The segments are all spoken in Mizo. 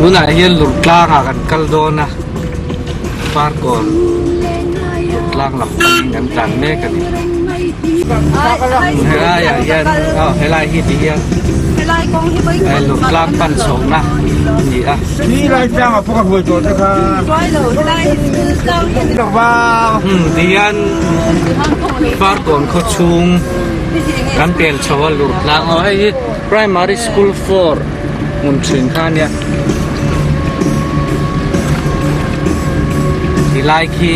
Tunah hian Lurtlangah kan kal dawn a, Farkawn Lurtlang lam panin kan tlan mek a ni. Helaiah hian aw helai hi ti hian Lurtlang pan chhohna a ni a. Ti hian Farkawn khawchhung kan pel chho a Lurtlang aw hei hi Primary School 4 hmun thin kha ania ti lai khi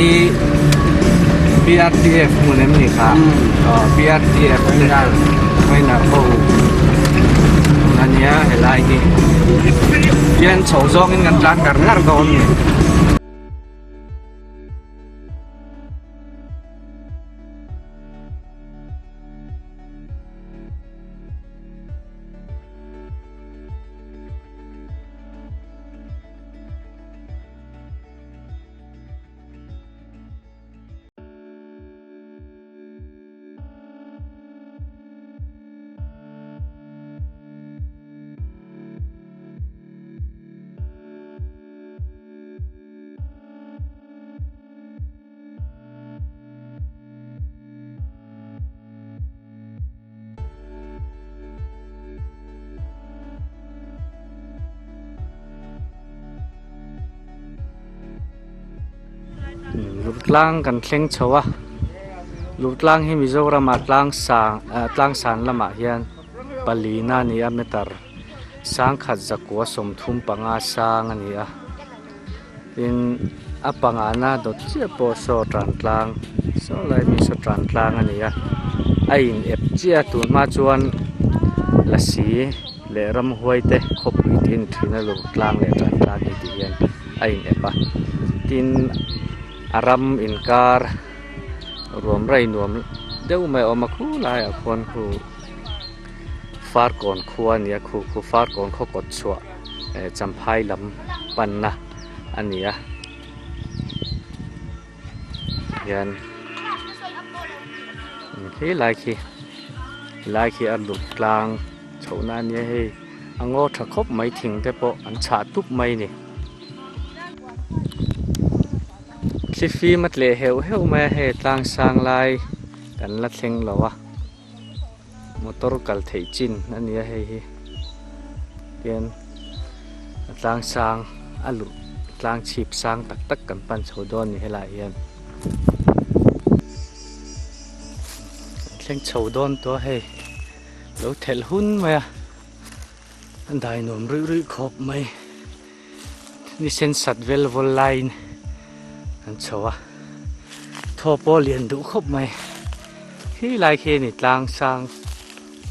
BRTF hmun em ni kha aw BRTF te minor ho hmun ania helai hi hian chho zawngin kan tlan ngar ngar dawn a ni. Lurtlang kan thleng chho a Lurtlang hi Mizoram ah tlang sang ah tlang san lamah hian palina a ni a meter sangkhat zakua 35 sang a ni a. Tin, a pangana dawt chiah pawh saw tan tlang saw lai mi saw tan tlang a ni a, a in ep chiah a tun hma chuan lasi leh ramhuai te khawpui te in thin a lo tlang leh tan tlang hi tih hian a in ep a, tin a ram inkar ruam rai nuam deuh mai a awm a khu laiah khuan khu Farkawn khua a ni a khu khu Farkawn khaw kawt chhuah. eh champhai lam panna a ni a hian khi lai khi lai khi a lut tlang chhohna a nia hei a ngaw tha khawp mai thing te pawh an chhah tup mai a ni thlifim a tleh heuh heuh mai a hei tlang sang lai kan la thleng lo a. Motor kal theih chin a ni a hei hi tian a tlang sang a luh tlang chhip sang tak tak kan pan chho dawn a ni helaiah hian kan thleng chho dawn tawh a hei lo thelh hun mai a a dai nuam ruih ruih khawp mai ni sen sat vel vawl laiin an chho a thaw pawh lian duh khawp mai khi lai khi a ni tlang sang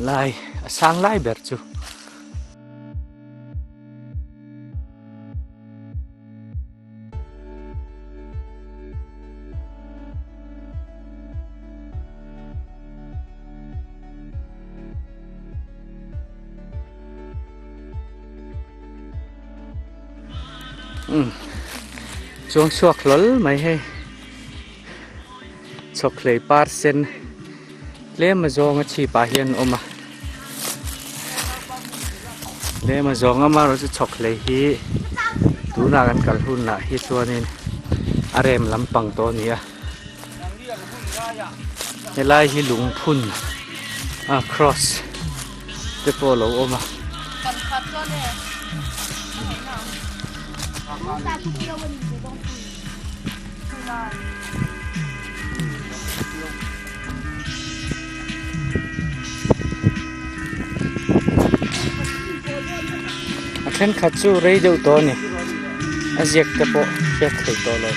lai a sang lai ber chu. Umm chuang chhuak hlawl mai hei chhawkhlei par sen tlem a zawng a chhip ah hian a awm a tlem a zawng amaherawhchu chhawkhlei hi tunah kan kal hunah hi chuanin a rem lampang tawh a ni a helai hi lungphun a cross. te pawh a lo awm a. A thenkhat chu rei deuh tawh a ni a ziak te pawh hriat theih tawh lo.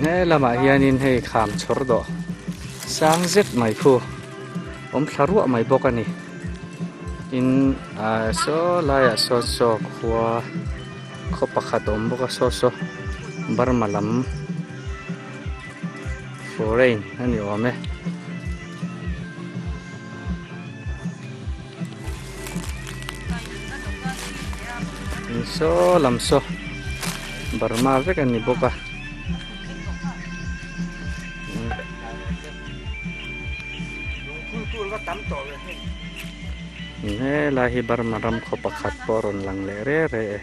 He lamah hianin hei kham chhawr dawh sang zet mai khu awm thla ruah mai bawk a ni tin ah saw laiah sawn saw khua. Khaw pakhat a awm bawk a saw saw Burma lam foreign a ni awm e. Saw lam saw Burma vek a ni bawk a. Helai hi Burma ram khaw pakhat pawh a rawn lang leh re re e.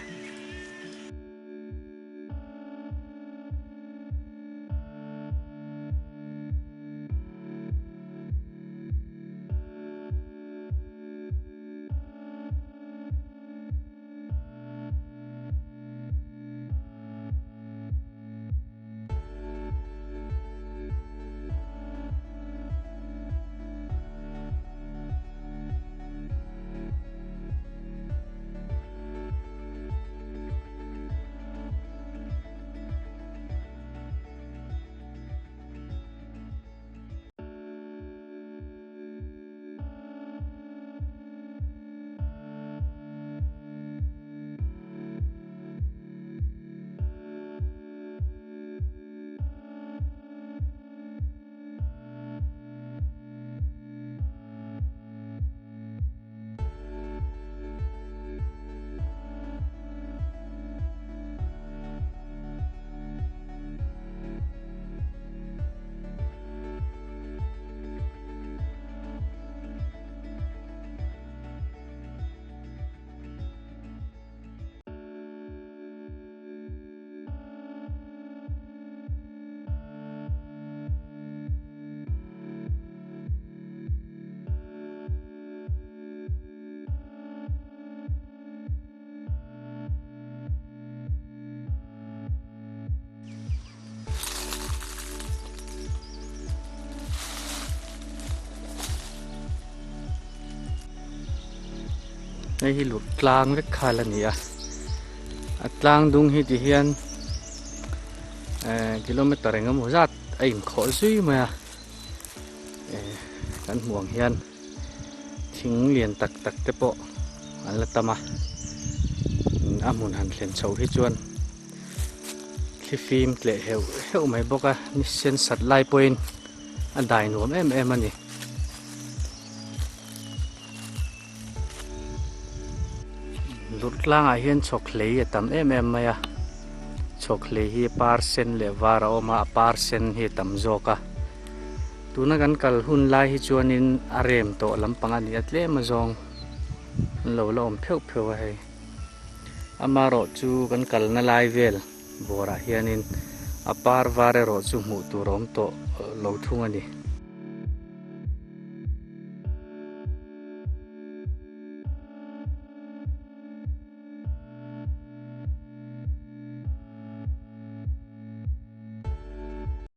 Hei hi lut tlang vek khal a ni a a tlang dung hi ti hian eh kilometer eng emaw zat a inkhawh zui mai a eh kan hmuh ang hian thing lian tak tak te pawh an la tam a a hmun han thlen chhoh hi chuan thli fim tleh heuh heuh mai bawk a ni sen sat lai pawhin a dai nuam em em a ni. Lurh tlangah hian chhawk hlei a tam em em mai a chhawk hlei hi par sen leh var a awm a a par sen hi a tam zawk a tuna kan kal hun lai hi chuanin a rem tawh lampang a ni a tlem azawng an lo la awm pheuh pheuh a hei amaherawh chu kan kalna lai vel bawrah hianin a par var erawh chu hmuh tur a awm tawh lo thung a ni.